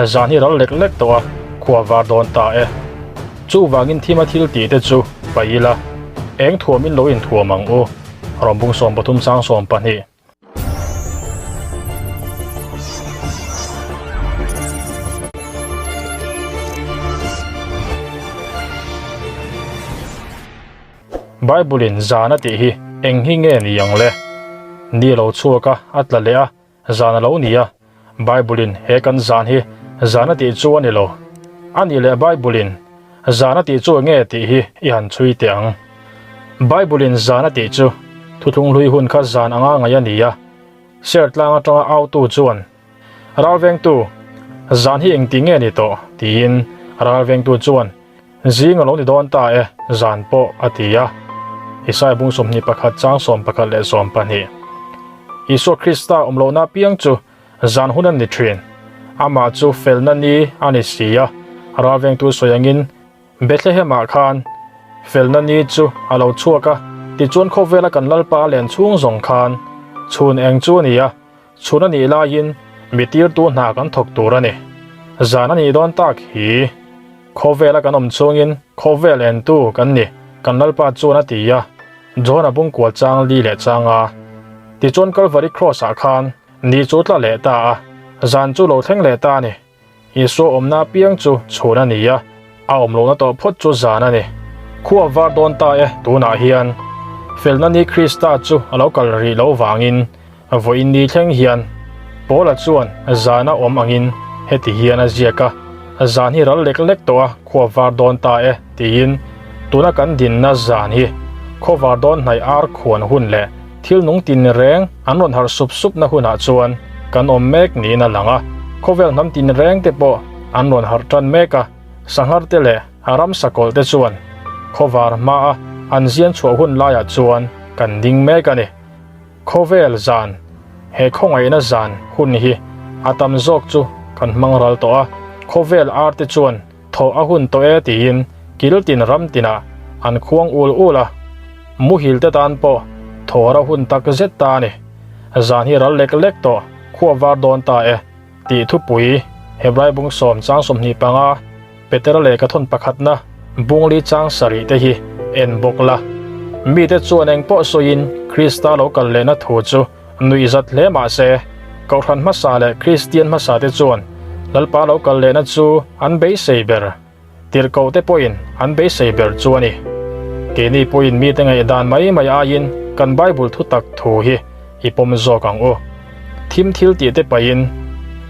Zan hi ral lek lek tawh a, khua var dawn ta e. Chuvangin thima thil tih te chu paih ila, eng thuamin lo inthuam ang u. Rawmbung 13 chang 12. Bible-in zan a tih hi eng hi nge ni ang le? Ni a lo chhuak a, a tla leh a, zan a lo ni a. Bible-in he kan zan hi zan a tih chu a ni lo. A nih leh Bible-in zan a tih chu eng nge tih hi i han chhui teh ang. Bible-in zan a tih chu thuthlung hlui hun kha zan anga ngaih a ni a. Ser tlang atanga autu chuan, Ralvengtu, zan hi engti nge ni tawh? tiin ralvengtu chuan, Zing a lo ni dawn ta e, zan pawh a ti a. Isaiah bung 21 chang 11 leh 12. Isua Krista awm lohna apiang chu zan hun a ni thin. Amah chu felna ni a ni si a, ralvengtu sawi angin Bethlehem-ah khan felna ni chu a lo chhuak a, tichuan khawvela kan Lalpa a len chhung zawng khan chhun eng chu a ni a, Chhun a nih laiin mi tirtu hna kan thawk tur a ni. Zan a nih dawn tak hi. Khawvela kan awm chungin khawvel entu kan ni, kan Lalpa chuan a ti a. John-a bungkual chang li leh chang a. Tichuan Kalvari Cross-ah khan ni chu tla leh ta a, zan chu lo thleng leh ta a ni. Isua awmna apiang chu chhun a ni a, a awm lohna tawh phawt chu zan a ni. Khua var dawn ta e, tunah hian felna ni Krista chu a lo kal rih loh vangin vawiin ni thleng hian Paula chuan zan a awm angin heti hian a ziak a, Zan hi ral lek lek tawh a, khua var dawn ta e, tiin tuna kan dinna zan hi khawvar dawn hnaih ar khuan hun leh Thil nung tin reng an rawn harh sup sup na hunah chuan kan awm mek niin a lang a, khawvel hnam tin reng te pawh an rawn harh tan mek a, sanghar te leh a ram sakawlh te chuan khawvar hma a an zian chhuah hun laiah chuan kan ding mek a ni. Khawvel zan, he khawngaihna zan hun hi a tam zawk chu kan hmang ral tawh a, khawvel ar te chuan Thawh a hun tawh e tiin kil tin ram tinah an khuang ul ul a, muhil te tan pawh thawr a hun tak zet ta a ni. Zan hi ral lek lek tawh khua var dawn ta e tih thupui Hebrai bung sawm chang 25 Petera lehkha thawn pakhatna bungli chang sarih te hi en bawk la. Mite chuan eng pawh sawiin Krista lo kal lehna thu chu Nuihzat hle mah se, Kohhran hmasa leh Kristian hmasa te chuan Lalpa lo kal lehna chu an beisei ber. Tirhkoh te pawhin an beisei ber chu a ni. Keini pawhin mite ngaihdan mai mai aiin kan Bible thutak thu hi i pawm zawk ang u. Thim thil tih te pahin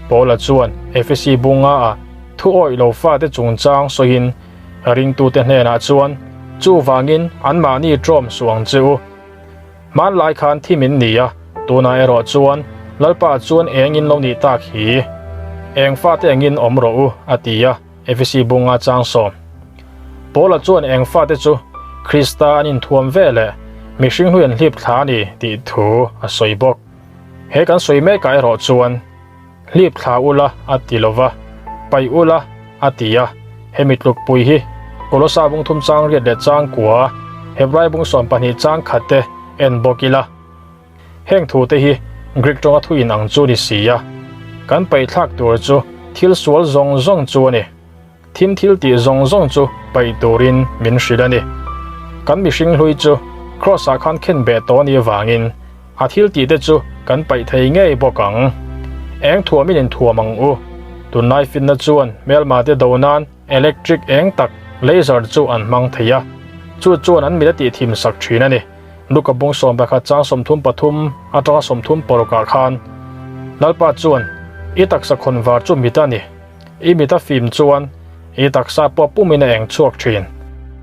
Paula chuan Efesi bunga ah thu awih lo fate chungchang sawiin ringtute hnenah chuan, Chuvangin anmahni ṭawm suh ang che u. Hmanlai khan thim in ni a, tunah erawh chuan Lalpa chuan eng in lo nih tak hi? Eng fate engin awm rawh u, a ti a, Efesi bunga chang sawm. Paula chuan eng fate chu Krista an inthuam ve leh mihring hlui an hlip thla a ni tih thu a sawi bawk. He kan sawi mekah erawh chuan Hlip thla ula a ti lo va, paih ula a ti a. Hemi tlukpui hi Kolosa bung thum chang riat leh chang kua, Hebrai bung 12 chang khat te en bawk ila. Heng thu te hi Greek tawnga thu in ang chu ni si a. Kan paih thlak tur chu thil sual zawng zawng chu a ni. Thim thil tih zawng zawng chu paih turin min hrilh a ni. Kan mihring hlui chu Kraws ah khan khen beh tawh a nih avangin a thil tih te chu kan paih thei ngei bawk ang. Eng thuamin inthuam ang u. Tunlai finna chuan hmelma te do nan electric eng tak laser chu an hmang thei a, chu chuan an mit a tih thim sak thin a ni. Luka bung 11 chang 33 atanga 36 ah khan Lalpa chuan i taksa khawnvar chu mit a ni. I mit a fim chuan i taksa pawh pumin a eng chhuak thin.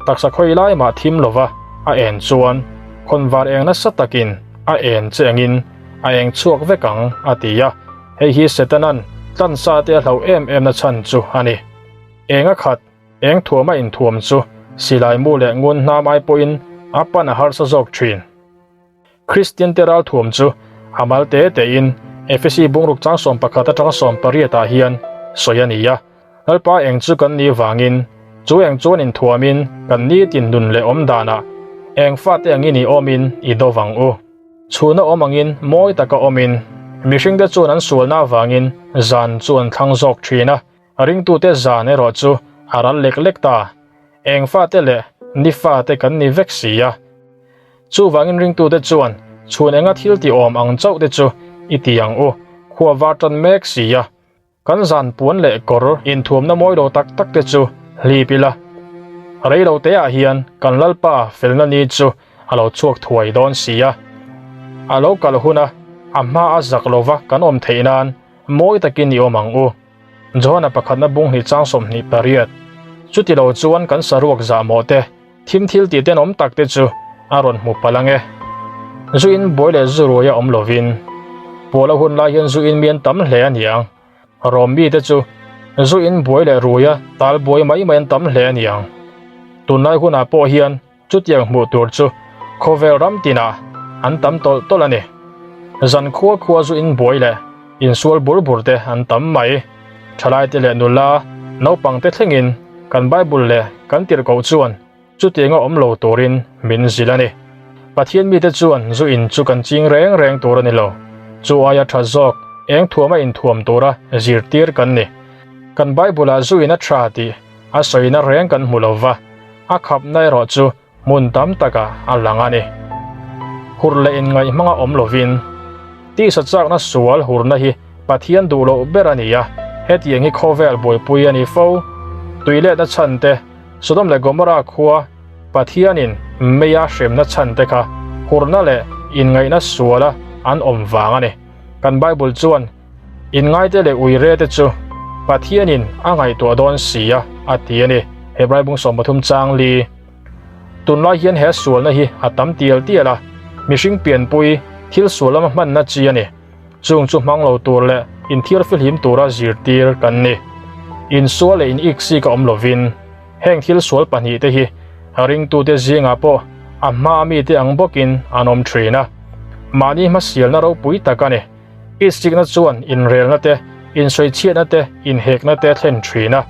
Taksa khawi lai mah thim lova a en chuan khawnvar eng nasa takin a en che angin a eng chhuak vek ang a ti a, hei hi Setanan tlansa te a hlauh em em na chhan chu a ni. Eng a khat, eng thuam a inthuam chu silai mu leh ngun hnam ai pawhin a pan a harsa zawk thin. Kristian te ralthuam chu a mal te tein Efesi bungruk chang 11 atanga 18 ah hian sawi a ni a. Lalpa eng chu kan nih vangin chu eng chuan inthuamin kan nitin nun leh awm danah eng fate angin i awmin i do vang u. Chhuna awm angin mawi taka awmin mihringte chuan an sualna avangin zan chu an thlang zawk thin a. Ringtute zan erawh chu a ral lek lek ta. Eng fate leh ni fate kan ni vek si a. Chuvangin ringtute chuan chhun enga thil ti awm ang chauh te chu i ti ang u, khua var tan mek si a. Kan zan puan leh kawr inthuamna mawi lo tak tak te chu hlip ila. Rei lo teah hian kan Lalpa felna ni chu a lo chhuak thuai dawn si a. A lo kal huna a hma a zak lova kan awm theih nan mawi takin i awm ang u. Johana pakhatna bung hnih chang 28. Chuti lo chuan kan saruak zahmawh te, thim thil tih tenawm tak te chu a rawn hmu palh ang e. Zu in buai leh zu ruai a awm lovin, Puala hun lai hian zu in mi an tam hle a niang. Rawm mi te chu zu in buai leh ruaia tal buai mai mai an tam hle a niang. Tunlai hunah pawh hian Chutiang hmuh tur chu khawvel ram tinah an tam tawlh tawlh a ni. Zan khua khua zu in buai leh insual bur bur te an tam mai. Thalaite leh nula, naupangte thlengin kan Bible leh kan tirhkoh chuan chutianga awm lo turin min zilh a ni. Pathian mite chuan zu in chu kan ching reng reng tur a ni lo. Chu aia tha zawk eng thuama inthuam tura zirtir kan ni. Kan Bible-ah zu in a tha tih a sawina reng kan hmu lo va. A khapna erawh chu hmun tam takah a lang a ni. Hur leh inngaih hmanga awm lovin, tisa chakna sual hurna hi Pathian duh loh ber a ni a, hetiang hi khawvel buaipui a ni fo. Tuiletna chhan te, Sodom leh Gomorrah khua Pathianin meia hremna chhan te kha hurna leh inngaihna suala an awm vang a ni. Kan Bible chuan Inngaite leh uire te chu Pathianin a ngaihtuah dawn si a, a ti a ni. Hebrai bung 13 chang li. Tunlai hian he sualna hi a tam tial tial a, mihring pianpui thil sual lama hmanna chi a ni. Chung chu hmang lo tur leh inthiar fihlim tura zirtir kan ni. Insual leh iniksik a awm lovin heng thil sual pahnihte hi ringtute zingah pawh a hmaa mite ang bawkin an awm thin a. Mahni hmasialna ropui tak a ni. Itsikna chuan inrelna te, insawichhiatna te, inhekna te thlen thin a.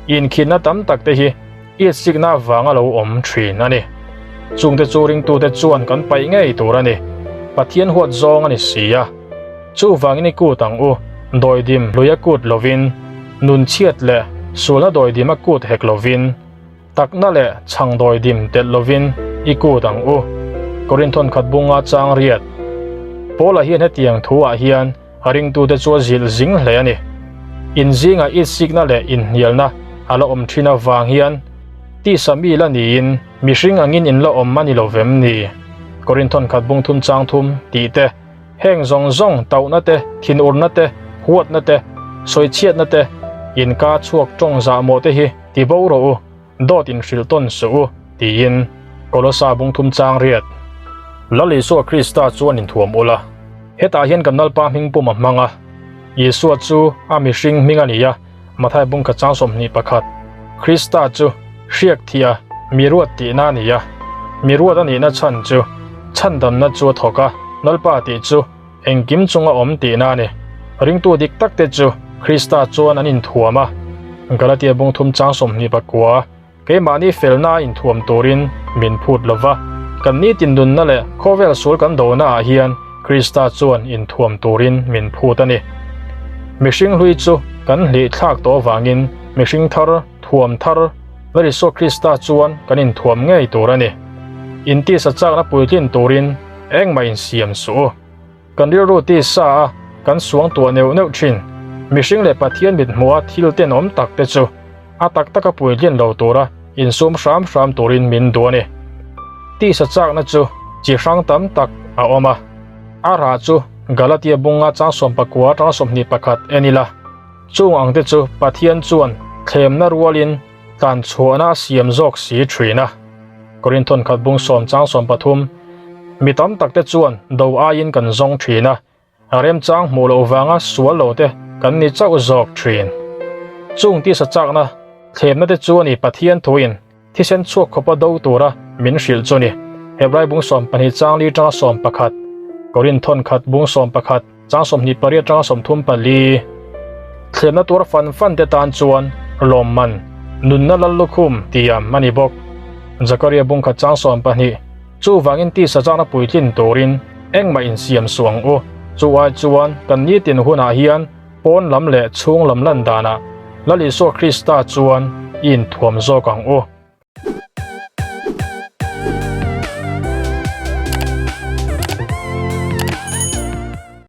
Inkhinna tam tak te hi itsikna avanga lo awm thin a ni. Chungte chu ringtute chuan kan paih ngei tur a ni. Pathian huat zawng a ni si a. Chuvangin i kut ang u, dawidim lui a kut lovin, nunchhiat leh sualna dawidim a kut hek lovin, Takna leh chhang dawi dim telh lovin i kut ang u. Korinthon khat bunga chang riat. Paula hian hetiang thu ah hian a ringtute chu a zilh zing hle a ni. In zingah itsikna leh inhnialna a la awm thin avang hian tisa mi la niin mihring angin in la awm a ni lo vem ni? Korinthon khat bung thum chang thum tih te. Heng zawng zawng tauhna te, thinurna te, huatna te, sawichhiatna te, inka chhuak tawng zahmawh te hi ti bo rawh u, dawt in hrilh tawn suh u, tiin Kolosa bungthum chang riat. Lal Isua Krista chuan inthuam ula, hetah hian kan Lalpa hming pum a hmang a, Isua chu a mihring hming a ni a, Mathai bungkha chang 21, Krista chu hriak thih a, mi ruat tihna a ni a, mi ruat a nihna chhan chu chhandamna chu a thawk a, Lalpa tih chu engkim chunga awm tihna a ni. Ringtu dik tak te chu Krista chuan an inthuam a, Galatia bung thum chang 29, Keimahni felna a inthuam turin min phut lo va, kan nitin nunna leh khawvel sual kan donaah hian Krista chuan inthuam turin min phut a ni. Mihring hlui chu kan hlih thlak tawh avangin mihring thar, thuam thar, Lal Isua Krista chuan kan inthuam ngei tur a ni. Intisa chakna puitlin turin engmah insiam suh u. Kan rilru tisa a kan suang tuah neuh neuh thin. Mihring leh Pathian mit hmuha thil tenawm tak te chu a tak taka puitlin lo tura insum hram hram turin min duh a ni. Tisa chakna chu chi hrang tam tak a awm a. A rah chu Galatia bunga chang 19 atanga 21 en ila. Chung ang te chu Pathian chuan thlemna rualin tlan chhuahna a siam zawk si thin a. Korinthon khat bung sawm chang 13, Mi tam tak te chuan do aiin kan zawng thin a, remchang hmuh loh vanga sual lo te kan ni chauh zawk thin. Chung tisa chakna thlemna te chu a ni Pathian thuin thisen chhuak khawpa do tura min hrilh chu ni. Hebrai bung 12 chang li tanga 11, Korinthon khat bung 11 chang 28 tanga 34. Thlemna tuar fan fan te tan chuan lawmman nunna lal lukhum tiam a ni bawk. Zakaria bung khat chang 12, Chuvangin tisa chakna puitlin turin engmah insiam suh ang u. Chu ai chuan kan nitin hunah hian pawn lam leh chhung lam lan danah. Lal Isua Krista chuan i inthuam zawk ang u.